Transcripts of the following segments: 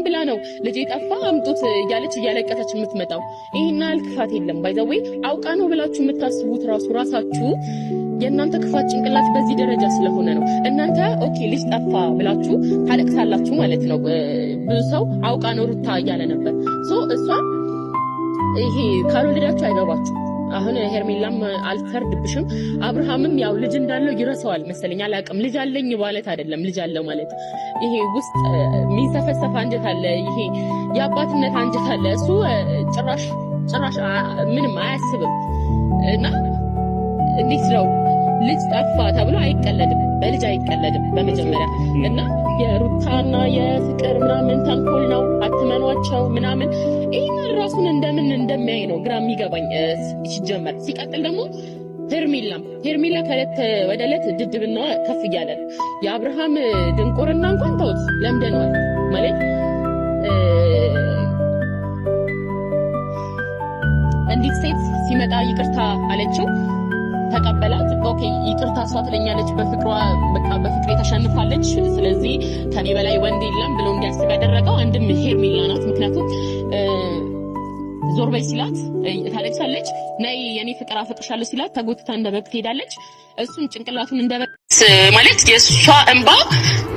ብላ ነው ልጄ ጠፋ አምጡት እያለች እያለቀሰች የምትመጣው? ይሄን ያህል ክፋት የለም። By the way አውቃ ነው ብላችሁ የምታስቡት ራሱ ራሳችሁ የእናንተ ክፋት ጭንቅላት በዚህ ደረጃ ስለሆነ ነው። እናንተ okay ልጅ ጠፋ ብላችሁ ታለቅሳላችሁ ማለት ነው። ብዙ ሰው አውቃ ነው ሩታ እያለ ነበር። So እሷ ይሄ ካልወለዳችሁ አይገባችሁ። አሁን ሄርሜላም አልፈርድብሽም። አብርሃምም ያው ልጅ እንዳለው ይረሳዋል መሰለኝ፣ አላውቅም። ልጅ አለኝ ማለት አይደለም ልጅ አለው ማለት ይሄ ውስጥ የሚንሰፈሰፍ አንጀት አለ፣ ይሄ የአባትነት አንጀት አለ። እሱ ጭራሽ ጭራሽ ምንም አያስብም። እና እንዴት ነው ልጅ ጠፋ ተብሎ አይቀለድም፣ በልጅ አይቀለድም በመጀመሪያ። እና የሩታና የፍቅር ምናምን ተንኮል ነው፣ አትመኗቸው ምናምን። ይህን ራሱን እንደምን እንደሚያይ ነው ግራ የሚገባኝ ሲጀመር። ሲቀጥል ደግሞ ሄርሜላ ከዕለት ወደ ዕለት ድድብናዋ ከፍ እያለ ነው። የአብርሃም ድንቁርና እንኳን ተውት፣ ለምደነዋል። ማለት እንዲት ሴት ሲመጣ ይቅርታ አለችው፣ ተቀበላት። Okay ይቅርታ እሷ ትለኛለች፣ በፍቅሯ በቃ በፍቅሬ ተሸንፋለች፣ ስለዚህ ከኔ በላይ ወንድ የለም ብሎ እንዲያስብ ያደረገው አንድም ሄርሜላ ናት። ምክንያቱም ዞር በይ ሲላት ታለቅሳለች። ነይ የኔ ፍቅር አፈቅርሻለሁ ሲላት ተጎትታ እንደ በግ ትሄዳለች። እሱም ጭንቅላቱን እንደ በግ ማለት የእሷ እንባ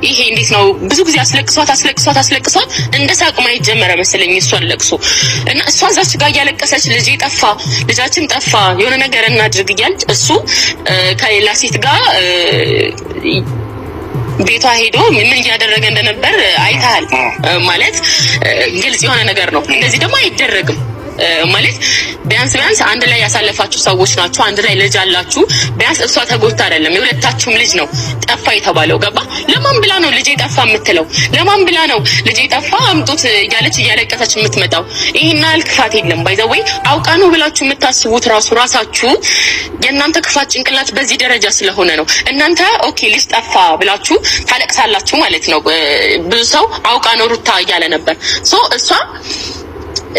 ይሄ እንዴት ነው ብዙ ጊዜ አስለቅሷት አስለቅሷት አስለቅሷት እንደ ሳቅ ማየት ጀመረ መሰለኝ እሷን ለቅሶ። እና እሷ እዛች ጋር እያለቀሰች ልጄ ጠፋ፣ ልጃችን ጠፋ፣ የሆነ ነገር እናድርግ እያለች እሱ ከሌላ ሴት ጋር ቤቷ ሄዶ ምን እያደረገ እንደነበር አይተሃል። ማለት ግልጽ የሆነ ነገር ነው። እንደዚህ ደግሞ አይደረግም። ማለት ቢያንስ ቢያንስ አንድ ላይ ያሳለፋችሁ ሰዎች ናችሁ። አንድ ላይ ልጅ አላችሁ። ቢያንስ እሷ ተጎድታ አይደለም የሁለታችሁም ልጅ ነው ጠፋ የተባለው። ገባ? ለማን ብላ ነው ልጄ ጠፋ የምትለው? ለማን ብላ ነው ልጄ ጠፋ አምጡት እያለች እያለቀሰች የምትመጣው? ይሄን ያህል ክፋት የለም። By the way አውቃ ነው ብላችሁ የምታስቡት ራሱ ራሳችሁ የእናንተ ክፋት ጭንቅላት በዚህ ደረጃ ስለሆነ ነው። እናንተ okay ልጅ ጠፋ ብላችሁ ታለቅሳላችሁ ማለት ነው። ብዙ ሰው አውቃ ነው ሩታ እያለ ነበር። So እሷ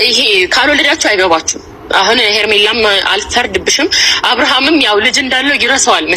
ይሄ ካልወለዳችሁ አይገባችሁም። አሁን ሄርሜላም አልፈርድብሽም። አብርሃምም ያው ልጅ እንዳለው ይረሳዋል መሰለኝ።